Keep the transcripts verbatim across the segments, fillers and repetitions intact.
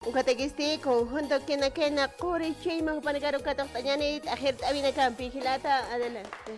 Ukatakisti conjunto Kena Kena Quri Chuyma jupanakaru katuqt'añani t'axirt'awinakampi jilata, adelante.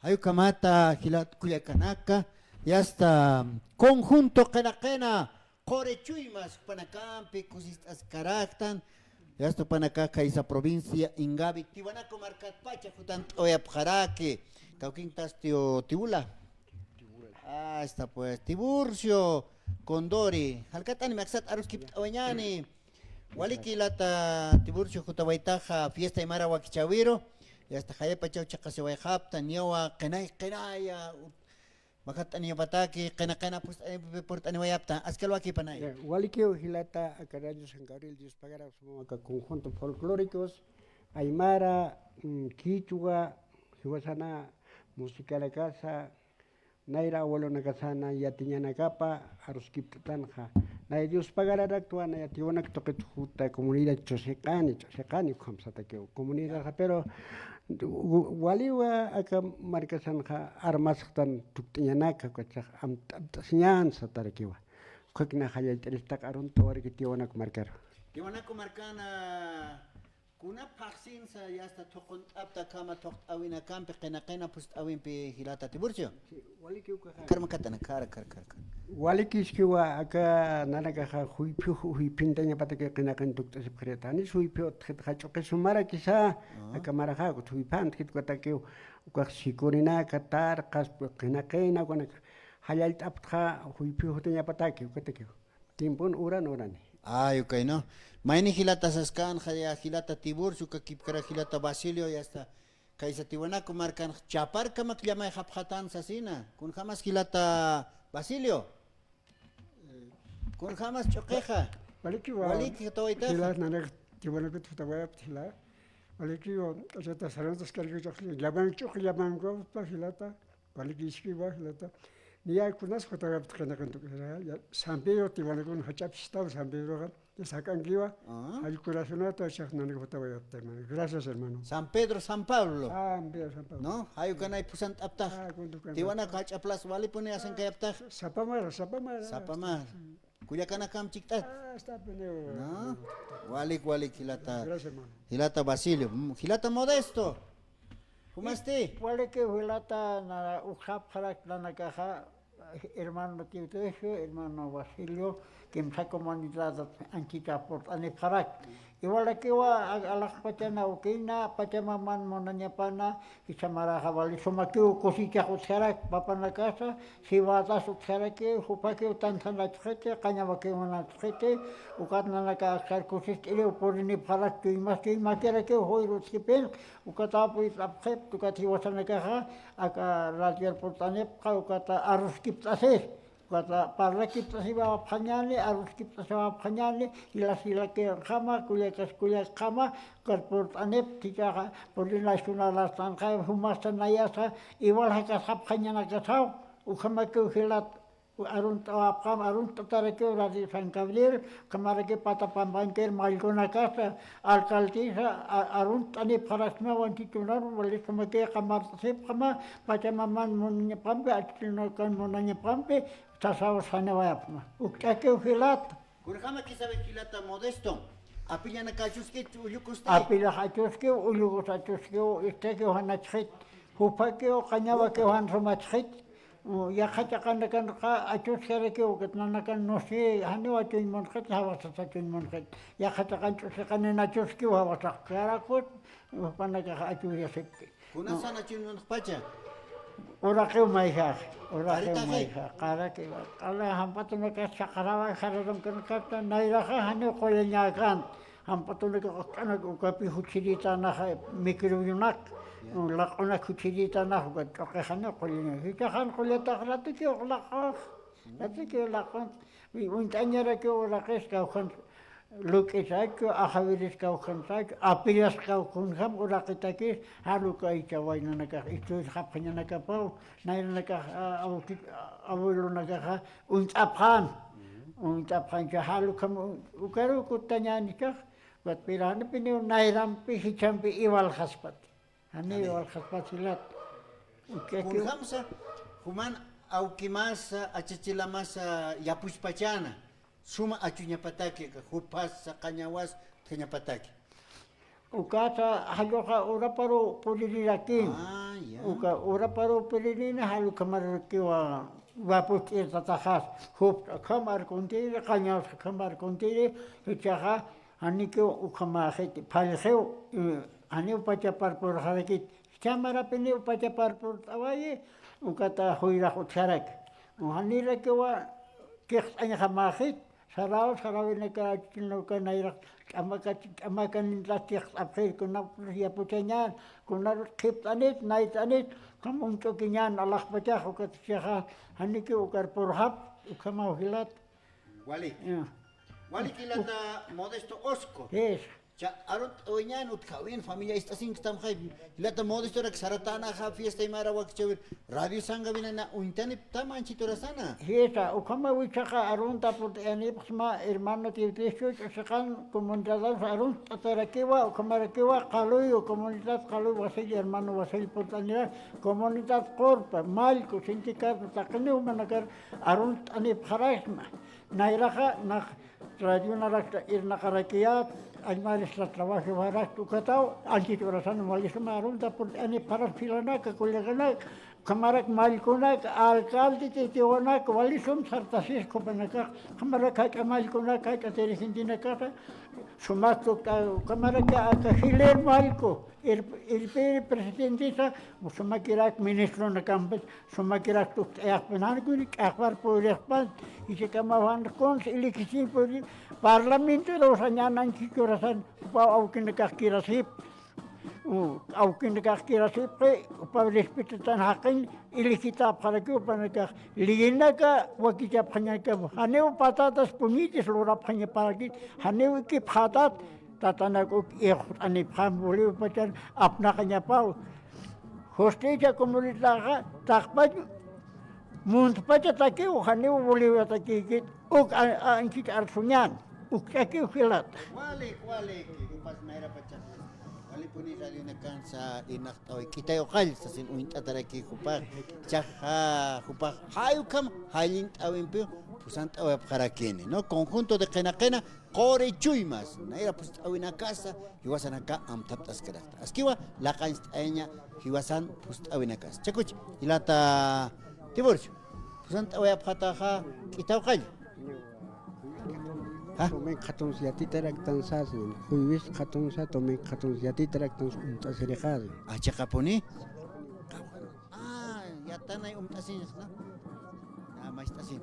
Jay ukhamata jilat kullakanaka, yasta conjunto Qina Qina Quri Chuymas jupanakampi kusist'askaraktan, yasta jupanaka kaysa provincia Ingavi, Tiwanaku markatpacha jutant'awayapxaraki, kawkinktasti Tiwula. Ah, está pues, Tiburcio Condori, jalkat'anim aksat aruskipt'awañani. Waliki jilata Tiburcio jutawaytaxa fiesta aymara wakichäwiru, yasta jayapachaw chiqasiwayxapta, niyawa qinay qinaya, majatt'aniñapataki, qina qina purt'aniwayapta, askal wakipanay. Ya, walikiw jilata aka Radio San Gabriel, Dios pagarapxsma aka conjunto folclóricos, aymara, mm, quichua, jiwasana, musicanakasa, nayra abuelonakasana yatiñanakapa aruskipt'atanxa. Nay Dios pagararaktwa, nay Tiwanak tuqit juta comunidad ch'usiqani, ch'usiqani ukham satakiw comunidadxa, pero wa-, waliwa aka markasanxa armasxtan tukt'añanaka, ukachax amt'amt'asiñan satarakiwa. Ukhakna jallallt'iristaq arunt'awaraki Tiwanaku markaru. Tiwanaku markana Kuna phaxsinsa yasta thuqunt'apta akhama thuqt'awinakampi, qina qina phust'awimpi jilata Tiburcio. Sí, waliki ukaxa. Karmakatana, kar, kar, kar, kar. Walikiskiwa aka nanakaxa juyphiw, juyphintañapataki qina qin tukt'asipxirita. Janis juyphiw utjitxa ch'uqi sumarakisa, aka maraxa juyphan utjit ukatakiw ukax sikurinaka, tarqas, qina qina ukanaka jallallt'aptxa juyphiw jutañapataki ukatakiw. Tiempon uran urani. Ay, ukay, ¿no? Mayni jilata saskänxa, ya jilata Tiburcio, uka kipkara jilata Basilio, ya está. Kaysa Tiwanaku markan chaparkamak llamayxapxatan sasina. Kunjamas jilata Basilio. Kunjamas ch'uqixa. Waliki wa-, waliki tawaytaxa. Jila nanak Tiwanakut jutawayapta jila. Waliki wa-, achata sarantas kalki ch'uqi llaman ch'uqi llaman kawpa jilata. Walikiskiwa jilata. Niya kunas jutawayapta qina qin tukt'asipxi, ya, San Pedro Tiwanakun jach'apxistaw San Pedroxa, ya sak'ankiwa, jall corazonata, chax nanak jutawayapta, hermano. Gracias, hermano. San Pedro, San Pablo. San Pedro, San Pablo. ¿No? Jay ukanay phusant'aptax. Ah, kun tukan. Tiwanaku jach'aplas walipuni asankayaptax. Sapamara, sapamara. Sapamara. Kullakanakam chikt'at. Ah, está, pues, no. ¿No? Walik, walik, jilata. Gracias, hermano. Jilata Basilio. Mm, jilata Modesto. ¿Cómo estás? Walikiw jilata, na, uksapxarak nanakaxa, hermano Teodosio, hermano Basilio, kimsa comunidad anchita purt'anipxarak. Iwalakiwa a-, alaxpachana ukina, Pachamaman munañapana, jichha maraxa wali sumakiw kusichax utjarak, papanakasa, siwatas utjarakiw, jupakiw tanthanachxiti, qañawakiw munachxiti, ukat nanaka aksar kusist'iriw purinipxarak chuymas, chuymakirakiw juyru utjipin, ukataw puyt'apxip, ukat jiwasanakaxa, aka radiar purt'anipxa, ukata aruskipt'asir. Ukata parlakipt'asiwapxañäni, aruskipt'asiwapxañäni, jilas jilakinkama, kullakas kullakjama, ukat purt'anipxi, jichhaxa, purinaysuna lastanxa, jumasta nayasa, igual jakasxapxañanakasaw, ukhamakiw jilat, arunt'awapxam, arunt'atarakiw Radio San Gabriel, ukhamaraki Patapampankir mallkunakasa, alcaldesa, a-, arunt'anipxaraksma wanchichunar, wali sumaki qamart'asipxama, Pachamaman munañapampi, achuchinakan munañapampi, sasaw saniwayapxma. Ukch'akiw jilata. Kunjamakisaway jilata Modesto. Apillanaka achuskit ullukusti. Apillax achuskiw, ullukus achuskiw, istakiw jan achxit. Jupakiw, qañawakiw jan sum achxit. U, yaqha ch'aqanakanxa achuskarakiw, ukat nanakan nusi, janiw achuñ munxit, jawasas achuñ munxit. Yaqha ch'aqan ch'usiqanin achuskiw, jawasax karakut, jupanakax achuryasipki. Kunasan achuñ munxpacha. Uraqiw mayjax, uraqiw mayjax, qarakiw, qala jamp'atunakas chhaqarawa, jararankanakata, nayraxa janiw qullañäkän, jamp'atunak uqt'anak ukapi juchhirïtanaxa, microbiunak, laq'unak juchhirïtanax, ukat ch'uqi janiw qullañäkän, jichhax jan qullatax ratikiw laq'ux, ratikiw laq'ux, uñt'añarakiw uraqis kawkhan, luk'isachku, ajawiris kawkhansachu, apillas kawkhanjam uraqitakis, jan uka aycha waynanakax, estudiasxapxañanakapaw, nayrunakax, a-, awki-, abuelonakaxa, uñt'apxan, uñt'apxancha, jan ukham, ukaru kutañänichax, ukat pira janipiniw nayrampi, jichhampi iwalxaspat. Janiw walxaspat jilat. Kunjamsa, juman awkimasa, achachilamasa yapuchpachäna, suma achuñapataki, aka jupasa, qañawas, utjañapataki. Ukasa, jalluxa uraparuw puririrakin. Ah, ya. Uka uraparuw puririna, jall ukhamarakiwa wapucht'irtataxas. Jupsa akham arkuntiri, qañawas akham arkuntiri, jichhaxa, janikiw ukhamäxiti, phallxiw, eh, janiw pachapar purxarakiti, jichha marapiniw pachapar purt'awayi, ukata juyrax utjaraki. Janirakiwa kiqt'añjamäxiti, saraw, sarawinaka, achuchinakan nayrax, ch'amaka, ch'amakanintas kiqt'apxir, kunapis yapuchañän, kunarus qhipt'anit, nayt'anit, ukham uñch'ukiñän alaxpachax, ukat jichhaxa, janikiw ukar purxapxi, ukhamaw jilat. Wali. Ya. Wali jilata Modesto Osco. Yes. Cha arunt'awiñän utjäwin familia ist'asinktamxay. Jilata Modestorak saratänaxa fiesta aymara wakichäwir. Radio San Gabriel na uñtanipxtam anchhiturasana. Jisa, ukhama jichhaxa arunt'apxt'ayanipxsma hermano Dionisio ch'usiqan comunidadaru arunt'atarakiwa, ukhamarakiwa Qaluyu, comunidad Qaluyu Wasil, hermano Wasil purt'anira, comunidad Qurpa, Mallku, sindicato, taqiniw jumanakar arunt'anipxaraksma. Nayraxa, nax radionarakta irnaqarakiyät, aymar isla trabajiwarakta ukataw, anchhit urasan wali suma arunt'apxt'ayanipxarak filanaka, kullakanaka, ukhamarak mallkunaka, alcalde, titiwanak, wali sum sartasisku jupanakax, ukhamarak jach'a mallkunaka, jach'a dirigentenakaxa, sumas tukt'a, ukhamarak aka Jilïr mallku, ir-, irpiri presidentesa, sumakirak ministronakampis, sumakirak tukt'ayaxpin, jan ukham ch'axwar purixpan, jichhakamaw jan kunsa elegisiñ puri, parlamentoruw sañän anchhit urasan, jupaw awkinakax kirasipxi, u, awkinakax kirasipxi, jupaw respetatan jaqiñ, elegitäpxarakiw jupanakax, leyinaka wakichapxañanakaw, janiw patatas puñitis lurapxañaparakit, janiw ikipxätat, tatanak uk ixt'anipxam Bolivia pachan apnaqañapaw. Justicia comunitaxa, taqpach muntpachatakiw, janiw Boliviatakïkit, uk a-, a-, anchhit arsuñän, ukch'akiw jilata. Walik, walik, jupas nayrapachax. Walipuni radionakansa irnaqt'awi k'itay uqall, sasin uñt'ataraki jupax, chaxa jupax, jay ukham, jallint'awimpiw, phusant'awayapxarakini, ¿no? Conjunto de qina qina, Quri chuymas, nayra phust'awinakasa, jiwasanaka amthapt'askarakta. Askiwa, laqañcht'ayaña, jiwasan phust'awinakasa. Chakuch, jilata Tiburcio, phusant'awayapxataxa, k'ita uqalla. Domingo qhatuns yatitaraktan sasnin. Jueves qhatunsa, domingo qhatuns yatitaraktan umt'asiriqarin. Achaqapuni? Ah, yatanay umt'asiñas, ¿no? Ah, macht'asin.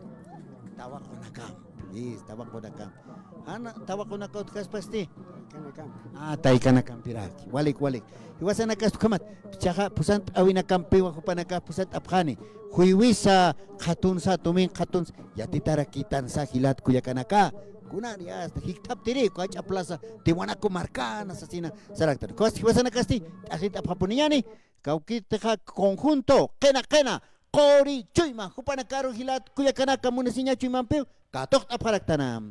Tawaqunakampi. Yes, tawaqunakampi. Jana, tawaqunakampi utjaspasti. Taykanakampi. Ah, taykanakampiraki. Walik, walik. Jiwasanakasti ukhamat. Pichaxa pusant'awinakampiwa jupanaka pusant'apxani. Juevesa qhatunsa, domingo qhatunsa, yatitarakitansa jilat kullakanaka. Kunan ya hasta jikthaptiri, Quwach'a plaza, Tiwanaku markana sasina saraktan. Ukhasti jiwasanakasti t'aqhit'apxapuniñani, kawkitixa conjunto, qina, qina, Quri Chuyma, jupanakaru jilat kullakanaka munasiña Chuymampiw, katuqt'apxaraktana.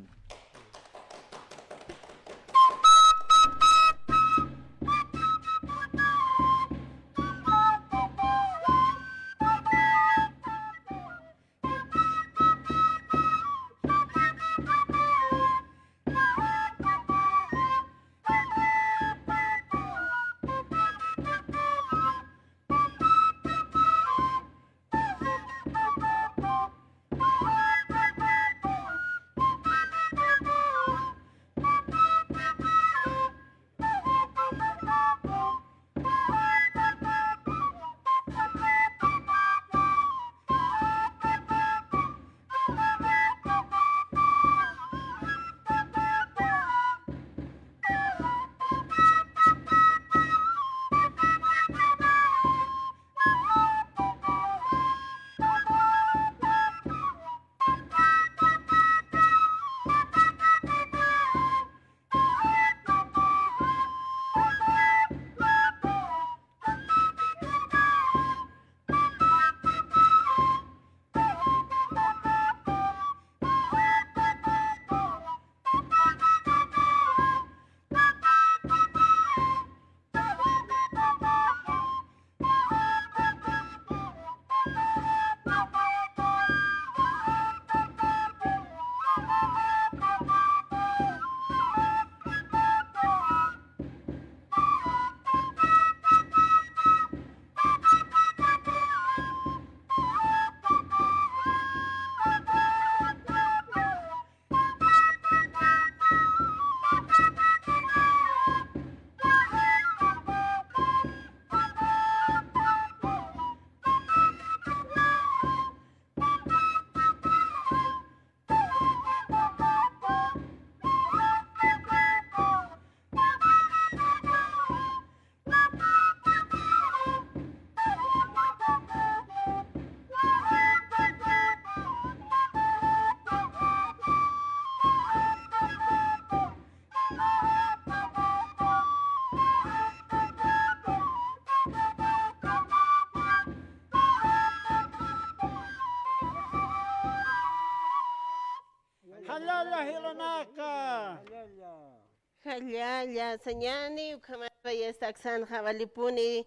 Jallalla jilanaka. Jallalla sañani, ukhamata yasta aksanxa walipuni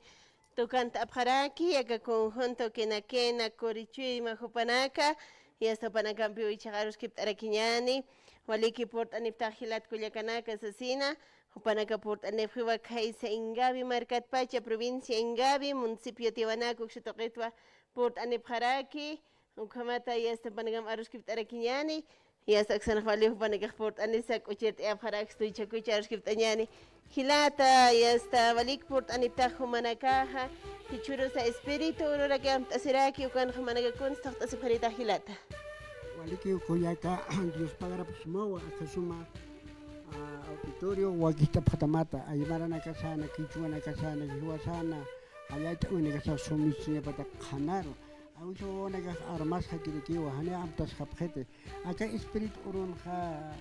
tukant'apxaraki, aka conjunto Kena Kena, Quri Chuyma jupanaka, yasta jupanakampiw ichhax aruskipt'arakiñani, waliki purt'aniptax jilat kullakanaka sasina, jupanaka purt'anipxiwa khaysa Ingavi markatpacha, provincia Ingavi, municipio Tiwanaku, uksa tuqitwa purt'anipxaraki, ukhamata yasta jupanakam aruskipt'arakiñani, yasta aksanxa wali jupanakax purt'anisa k'uchirt'ayapxaraki, tuycha k'ucha aruskipt'añani. Jilata, yasta walik purt'aniptax jumanakaxa, jichhürusa espíritu ururak amt'asiraki, ukan jumanaka kuns thaqt'asipxaritax jilata. Walikiw kullaka, Dios pagarapxsmawa, aka suma, a, auditorio, wakicht'apxatamata, aymaranakasana, qichwanakasana, jiwasana, jallayt'awinakasa sumisiñapata qhanaru. Awisa wawanakax armasxakirikiwa, janiw amtasxapxiti. Aka espíritu urunxa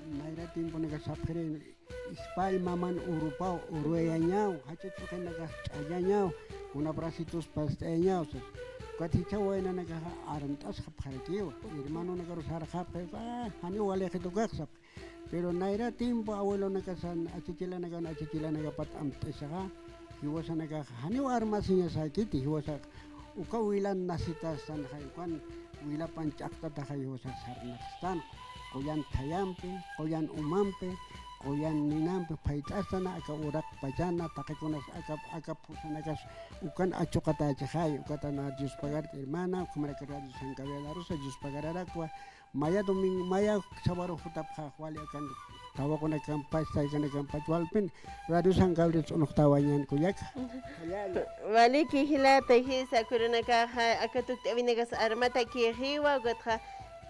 nayra tiemponakax sapxiri, ispall maman urupaw uruyañaw, jacha chuqinakax ch'allañaw, kuna bracitos past'ayañaw, sas. Ukat jichha waynanakaxa armt'asxapxarakiwa, hermanonakaru sarxapxi, ah, janiw walixit ukax sapxi. Pero nayra tiempo abuelonakasan achachilanakan achachilanakapat amt'asaxa, jiwasanakax janiw armasiñasäkiti, jiwasax uka wilan nacitastanxay, ukan wilapan ch'aqtataxay jiwasax sarnaqstan, qullan thayampi, qullan umampi, qullan ninampi phayt'astana, aka uraq pachana, taqikunas aka, aka phusanakas ukan achuqatächixay, ukatana Dios pagarti hermana, ukhamaraki Radio San Gabriel Arusa, Dios pagararakwa, Maya domingo, maya sábado jutapxax wali akan tawaqunakampach, taykanakampach walpin Radio San Gabriel ch'unuxtawañan kullaka. Waliki jilata, jisa kurunakaxa aka tukt'awinakas armatakixiwa, ukatxa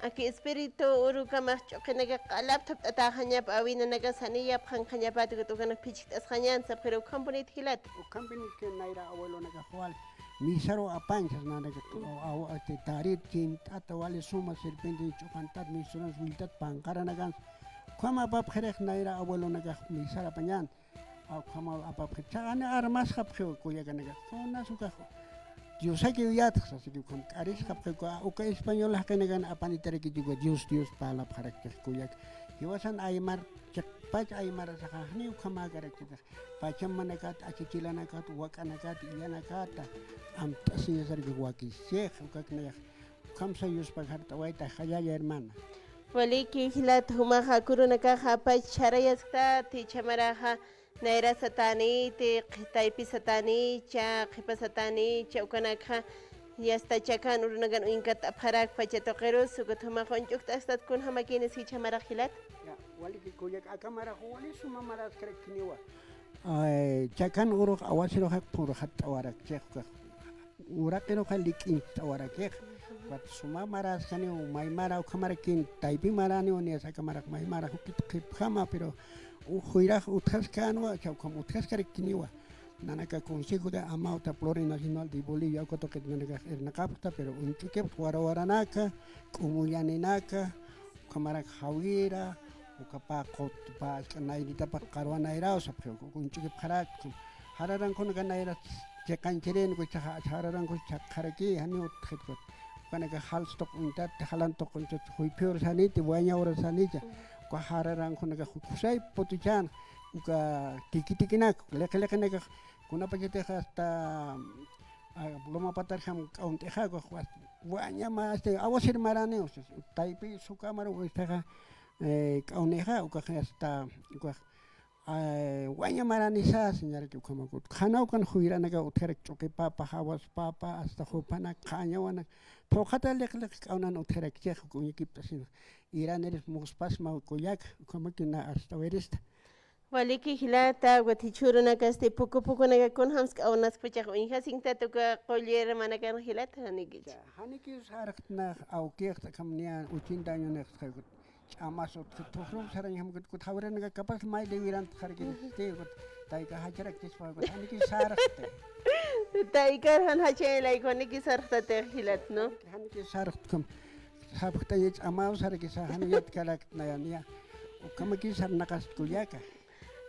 aki espíritu urukamax ch'uqinaka qalap thapt'ataxañap awinanakas janiy yapxanqañapat, ukat ukanak phichht'asxañan sapxiru, ukhampunit jilata. Ukhampinit que nayra abuelonakax wali misaru apañchas nanaka, aw-, aw-, este, tarit chint'ata wali suma serpiente ch'uqantat, misarunas willtat panqaranakan. Ukham apapxirix nayra abuelonakax misar apañan. Ukham apapxi, chaqani armasxapxiw kullakanakax. Kunas ukax Diosaki uyatx sasiki ukham k'arisxapxi, uka, uka español jaqinakan apanitarakiti uka Dios, Dios parlapxarakchix kullaka. Jiwasan aymar, chiqpach aymarasaxa janiw ukhamäkarakchitix. Pachamamanakat, achachilanakat, wak'anakat, illanakata amt'asiñasarki wakisix, ukaknayax. Ukhamsa yuspagart'awayta jallalla hermana. Waliki jilata, jumaxa kurunakaxa apach chharayasktat, jichha maraxa nayra sataniti, qhi-, taypi satanicha, qhipa satanicha, ukanakxa yasta chakan urunakan uñkat'apxarak pacha tuqirus, ukat jumaxa uñch'ukt'asktat, kunjamakïnis jichha marax jilata. Ya, waliki kullaka, aka marax wali suma maraskarakiniwa. Ay, chakan urux awasiruxa phurxatt'awarakchix, ukax uraqiruxa lik'incht'awarakix. Ukat suma maraskaniw, maymara ukhamarakïn, taypi maraniw niyas, aka marax maymara jukit qhipjama, pero u-, juyrax utjaskänwa, chawkham utjaskarakiniwa. Nanaka Consejo de Amauta Plurinacional de Bolivia, uka tuqit nanakax irnaqapxta, pero uñch'ukipxta warawaranaka, k'umullaninaka, ukhamarak jawira, uka pä qut, pä ask'a nayritapax qarwa nayraw sapxi, uka uñch'ukipxarak, jararankunaka nayra chiqanchirin, uka chhaxa, jararankus chhaqxaraki, janiw utjit, ukanaka jalstuq uñtat, jalantuq uñtat, juyphiyur saniti, wañawra sanicha, uka jararankunaka kusay putuchan, uka tikitikinak, liqiliqinakax, kunapachatix hasta, a, loma patarjam k'awnt'ixa, ukax, wañama, este, awasir maraniw, taypi sukamar, este, eh, k'awnixa, ukax, hasta, ukax, eh, waña maranisa, señaraki ukhamakut. Qhanawkan juyranaka utjarak ch'uqipapa, jawaspapa, hasta jupanak, qhañawanak. Phuqhata liqliq k'awnan utjarakchix, uñikipt'asina. Iraniris muspasma kullaka, ukhamakina hasta wirista. Waliki jilata, ukat jichhürunakasti puku pukunaka kunjams k'awnaskpachax uñjasiñtata uka qulli hermanakan jilata, janikich. Ya, janikis sarxtnax, awkixta, akham niya ochenta añonixta, ukat ch'amas utjit, thujrum sarañjam, ukat, ukat jawiranaka capaz may liwirantxarkisti, ukat tayka jacharakchispa, ukat janikis sarxti. Taykar jan jachayalayku, janikis sarxtati jilat, ¿no? Janikis sarxtkam. Sapxtaña ch'amaw sarkisa, jan yatkarakta naya, niya. Ukhamakis sarnaqast kullaka.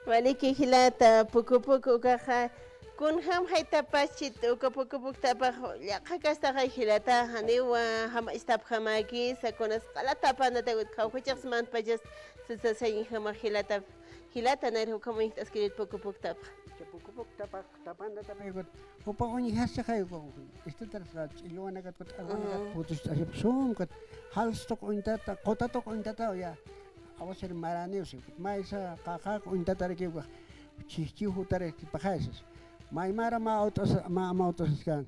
Waliki jilata, puku puku ukaxa, kunjam jaytapachit uka puku puktapax, llaqha kastaxay jilata, janiw, ah, jamach'tapjamäkisa, kunas q'alat tapanata, ukat kawkhachax sumantpachas sasañjama jilata, jilata, nayra ukham uñjt'askirit puku puktapax. Puku puktapax, tapantatapï, ukat jupa uñjasixay, ukat, istatarsa ch'illwanakat, ukat, armanakat, ujú, putust'asip sum, ukat, jalstuq uñtata, qutatuq uñtata, ya. Awasir maraniw, si, maysa qaqaq uñtataraki, ukax, chhijchiw jutarakipxay, sas. Maymara mä awt'as, mä, mä awt'asaskan.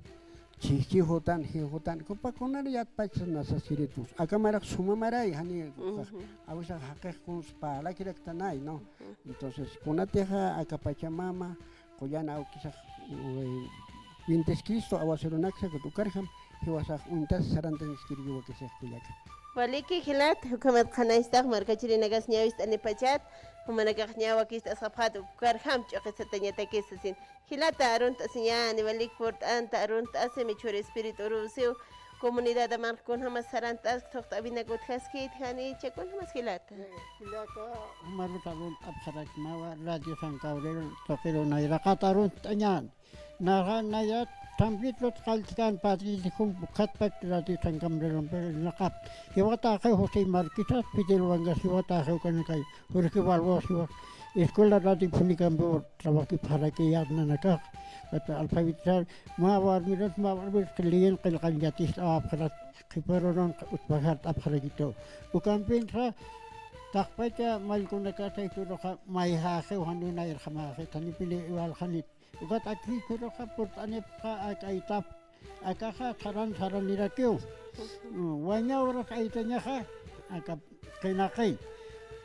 Chhijchiw jutan, jiw jutan, jupa kunar yatpachas nasaskiritus. Aka marax suma maray, jani, ujú, ukax, awisax jaqix kuns parlakiraktanay, ¿no? Ujú. Entonces, kunatixa aka Pachamama, qullan awkisax, eh, Wintis Cristo awasirunaksa, ukat ukarjam, jiwasax uñtas sarantañaskirki wakisix kullaka. Waliki jilat, ukhamat qhanañstax markachirinakas ñäwist'anipachat, jumanakax ñä wakist'asxapxät, ukarjam ch'uqisatañatakis sasin. Jilata, arunt'asiñäni, walik purt'anta, arunt'asi, michhur espíritu urusiw, comunidadamanx kunjamas sarant'ask, thuqt'awinak utjaskit, janicha, kunjamas jilata. Kullaka, jumarut arunt'apxarakmawa, Radio San Gabriel, tuqiru nayraqat arunt'añän. Naxa nayat, thampit lut qalltkan, Padre Hijum, ukhatpach Radio San Gabriel, irnaqap. Jiwataxiw José Marquitas, Fidel Wangas, jiwataxiw ukanakay, Jorge Balboa, jiwa, Escuela Radiofónica Ambur, trabajipxaraki yatnanakax, alfabetizar, mä warmirat, mä warmirat, leyen qillqañ yatist'awapxarat, qhiparurun utpajart'apxarakitu. Ukampinsa, taqpacha mallkunakasa, jichhüruxa, mayjäxiw, janiw nayrjamäxi, thanipini iwalxanit. Ukat akï jichhüruxa purt'anipxta ak'aytap, akaxa saran saranirakiw. Mm, waña horas aytañaxa, aka qinaqin.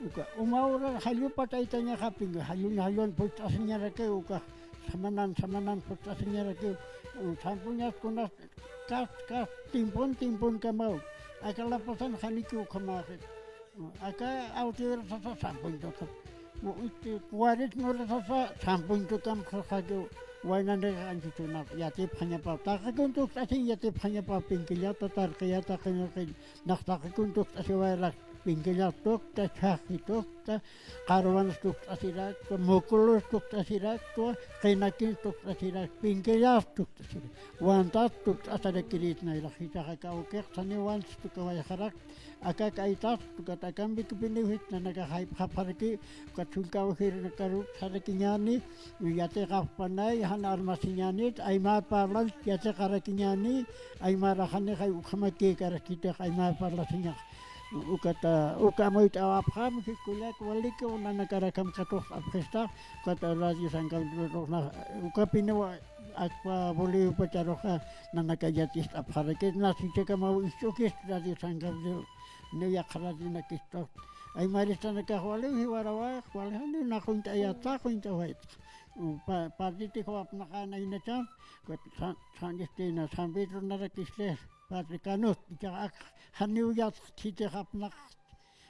Uka uma ura jallu pach'aytañaxa, pinki jalluñ jalluñ phucht'asiñarakiw, uka samanan samanan phucht'asiñarakiw, sampuñas kunas kas, kas, timpun, timpunkamaw. Aka lapasan janikiw ukhamaxi. Aka awtiwir sasa sampuñ tukat. Este, cuaresma ura sasa sampuñ tukam sasakiw. Waynanri anchuchuna yatipxañapaw. Taqikun tukt'asiñ yatipxañapaw, pinkillata, tarqiyata, qinaqin. Nax taqikun tukt'asiwayrax, pinkillas tukta, chhaqi tukta, qarwanas tukt'asiraktwa, mukulus tukt'asiraktwa, qinakins tukt'asirakt, pinkillas tukt'asirakt, wantas tukt'asarakirït nayrax, jichhax aka awkix thaniw wantas tukawayxarakt, akak aytas tukat akampi kipiniw jich nanakax jaypxapxaraki, ukat sullka awjirinakarux sarakiñäni, yatiqapxpanay, jan armasiñänit, aymar parlant yatiqarakiñäni, aymaraxanixay ukhamakïkaraktix aymar parlasiñax. Ukata, uka amuyt'awapxam, jikullak, walikiw nanakarakam katuqt'apxistax, ukata Radio San Gabriel, ukapiniw akpa Bolivia pacharuxa nanaka yatist'apxaraki, nasichakamaw isch'ukist Radio San Gabriel, niw yaqha radionakistux. Aymaristanakax waliw jiwarawax, wali janiw naquñt'ayatxa, quñt'awaytxa. Pa-, padriti jawapnaqan aynacham, San, San, este, na, San Pedro narakisle, Padre Canut, ichax ak janiw yatx thitixapnaq,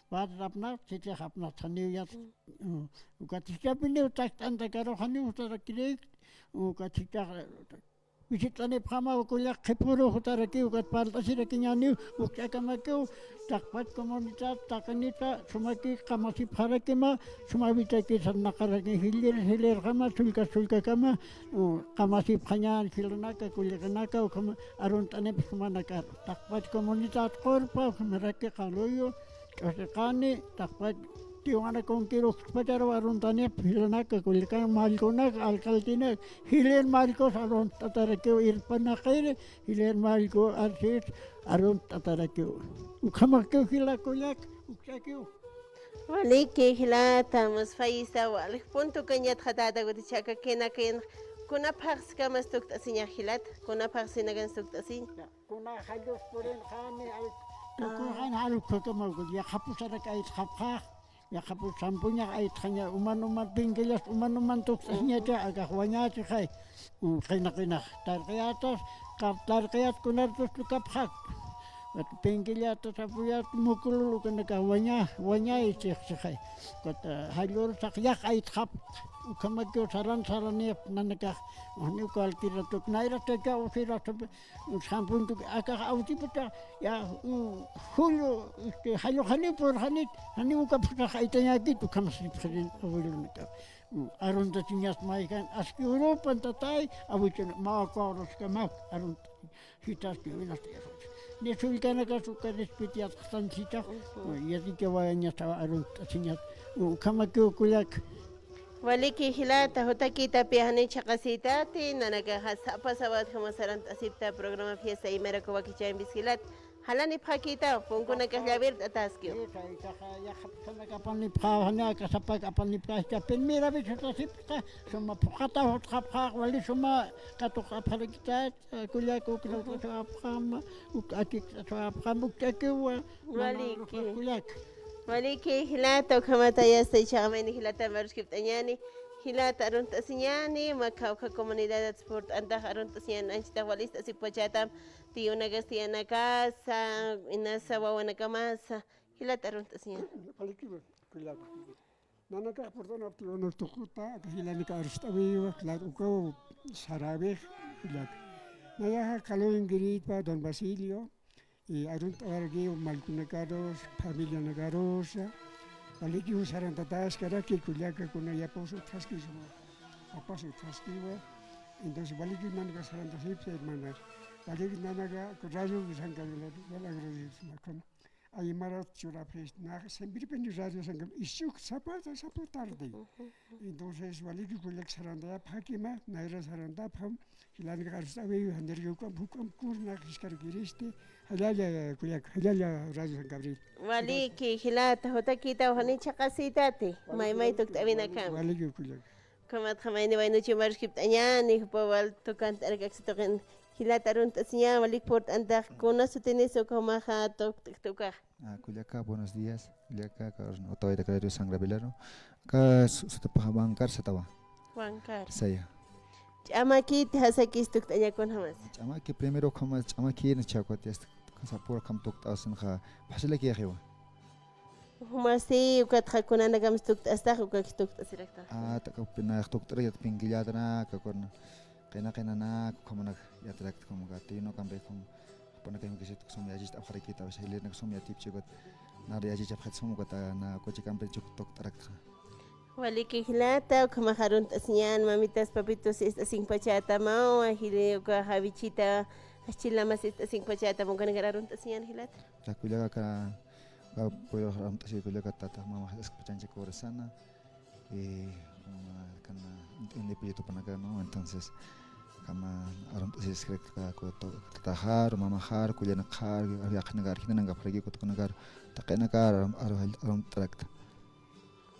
Padre apnaq, thitixapnaq, janiw yatx, mm, ukat jichhapiniw takt'antakarux janiw sarakirïkt, ukat jichhax, visit'anipxamaw kullak qhipürux jutarakiw, ukat parlt'asirakiñäniw, ukch'akamakiw, taqpach comunidad, taqinita, sumaki qamasipxarakima, sumawitaki sarnaqaraki, jilïr, jilïrjama, sullka, sullkakama, u, qamasipxañän jilanaka, kullkanaka, ukhama, arunt'anip sumanakar. Taqpach comunidad Qurpa, ukhamaraki Qaluyu, Ch'usiqani, taqpach tiwanakunkir ukspachar arunt'anip, jilanaka, kullkan, mallkunak, alcaldinak, jilïr mallkus arunt'atarakiw, irpanaqiri, jilïr mallku, arsis, arunt'atarakiw. Ukhamakiw jila kullak, ukch'akiw. Waliki jilata, musphayista, walik punto kañatxa tata, kutichaka kena kena, kuna phaxskamas tukt'asiñax jilata, kuna phaxsinakan tukt'asiñ. Kuna jallus purinxani, al-, tukunxani, jalukxakamaw, yaqhapusarak aytxapxax, yaqhapus sampuñax aytxaña, uman uman pinkillas, uman uman tukt'asiñacha, akax wañächixay, mm, qina qinax, tarqiyatas, qap tarqiyat kunartus lukapxak, pinkillata, sapuyat, mukulul ukanakax wañä, wañäy chixchixay, jallur saqyaq aytxap, ukhamakiw saran saraniyap nanakax, ni cualquiera tuk, nayra teka usira, Sampuntu akax awtipata, ya, mm, julio, este, jalluxaniw purxanit, janiw uka phusax aytañäkit, ukhamasipxirin abuelonakax. Mm, aruntasiñas mayjan, aski urupan tatay, abuelon, mä cuadroskamaw, arunta, jitaski, buenas tardes. Ni sullkanakas uka respetiyatxtan jitax, mm, yatichawayañasaw aruntasiñas, mm, ukhamakiw kullak. Waliki jilata, jutakïtapi janiw chhaqasïtati, nanakaxa sapa sabadojama sarant'asipta programa Fiesta Aymara Covaquichambis jilata. Jalanipxakïtaw, punkunakax llawirt'atäskiw. Jisa, jisaxa, yaqhapxanak apanipxäw, jani aka sapak apanipxäw, jichha primera vez jutasipxta, suma phuqhataw jutxapxäx, wali suma katuqapxarakïtat, kullak, uknawt'asipxäma, uk akïkt'asipxäma, ukch'akiwa. Waliki. Kullak. Waliki, jilata, ukhamata yasta, jichhaxa mayni jilata maruskipt'añäni, jilata arunt'asiñäni, mä kawkha comunidad purt'antax arunt'asiñäni, anchitax walist'asipxpachätam, tiyunakas, tiyanakasa, inasa, wawanakamasa, jilata arunt'asiñäni. Waliki, kullak. Nanakax purt'anap tiyunak tuquta, aka jilanaka arst'awiwa, claro, ukaw saräwix, kullak. Nayaxa Calvin Guirita, don Basilio, y arunt'awarakiw mallkunakarusa, familianakarusa, walikiw sarantatäskaraki kullaka, kuna yapus utjaskiw suma, papas utjaskiwa, entonces walikiw nanaka sarantasipsa, hermana, walikiw nanaka Radio San Gabriel, wal agradecemos, Aymarat churapxis, nax siemprepini Radio San Gabriel, isch'uk sapa, sapa tarde. Entonces, waliki kullak sarantayapxakima, nayra sarantapxam, jilanaka arst'awiw, janirki ukham, ukham kur nax jiskarakiristi, jallalla kullak, jallalla Radio San Gabriel. Waliki, jilata, jutakïtaw, janiw chhaqasïtati, maymay tukt'awinakam. Waliki kullak. Ukhamatxa mayni waynuchi maruskipt'añäni, jupa wal tukant'arak aksi tuqin, Jilata, arunt'asiñäni, walik purt'antax, kuna sutinis ukhamaxa tukt'kta ukax. Ah, kullaka, buenos días. Kullaka, aka Otavayaraki Radio San Gabrielaro. Aka su-, sutipaxa Juan Carlos satawa. Juan Carlos. Saya. Ch'amakit, jasakis tukt'aña kunjamas. Ch'amaki primero ukhamas, ch'amakir, chhakwat yasta, kasa pura ukham tukt'asinxa, phasalaki yaxiwa. Jumasti, ukatxa kunanakams tukt'astax, ukakis tukt'asirakta. Ah, takapinax tukt'arak yatpin killatarak, kakun qina qinanak, ukhamanak yatarakta, como que tino kampi, como, jupanakam kisit sum yachichapxarakit, a veces jilïrinak sum yatipchi ukat, nar yachichapxit sum ukat, na kuchikampi chuk tukt'arakta. Waliki jilata, ukhamax arunt'asiñän, mamitas, papitos, ist'asinkpachätamawa, jili ukax awichita, jichhürumas ist'asinkpachätamawa, ukanakar arunt'asiñän jilata. Kullaka, aka, aka, arunt'asi kullaka, tata, mama, jiskpachancha Corazana, y, mama, kana, indi, indi, pillitupanaka, ¿no? Entonces, kama, arunt'asi, tataxar, mamaxar, kullanakxar, yaqhanakar, jilanankapxaraki, ukatkunakar, taqinakar, arum-, arum-, arunt'arakta.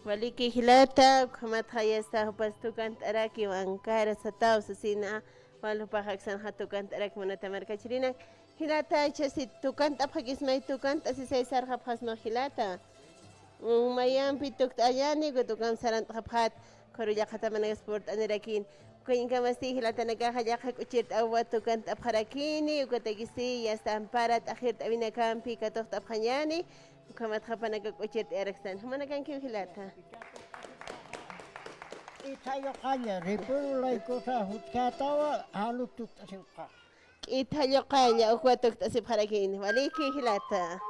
Waliki jilata, ukhamatxa yasta jupas tukant'araki, Juan Carlos sataw sasina, wal jupax aksanxa tukant'araki munata markachirinak. Jilata, jichhasti tukant'apxakis, may tukant'asisay sarxapxasma jilata. Mayampi tukt'añäni, ukat ukham sarant'xapxät, Qhuru llaqatamanakas purt'anirakin. Ukañkamasti jilatanakaxa yaqha k'uchirt'awa tukant'apxarakini, ukatakisti yasta ampara t'axirt'awinakampi katuqt'apxañäni, ukhamatxa jupanaka k'uchirt'ayarakstan. Jumanakankix jilata. K'itha lluqalla, ripuru laykusa jutjätawa, jalu tukt'asiwqa. K'itha lluqalla, ukwa tukt'asipxarakini. Waliki jilata.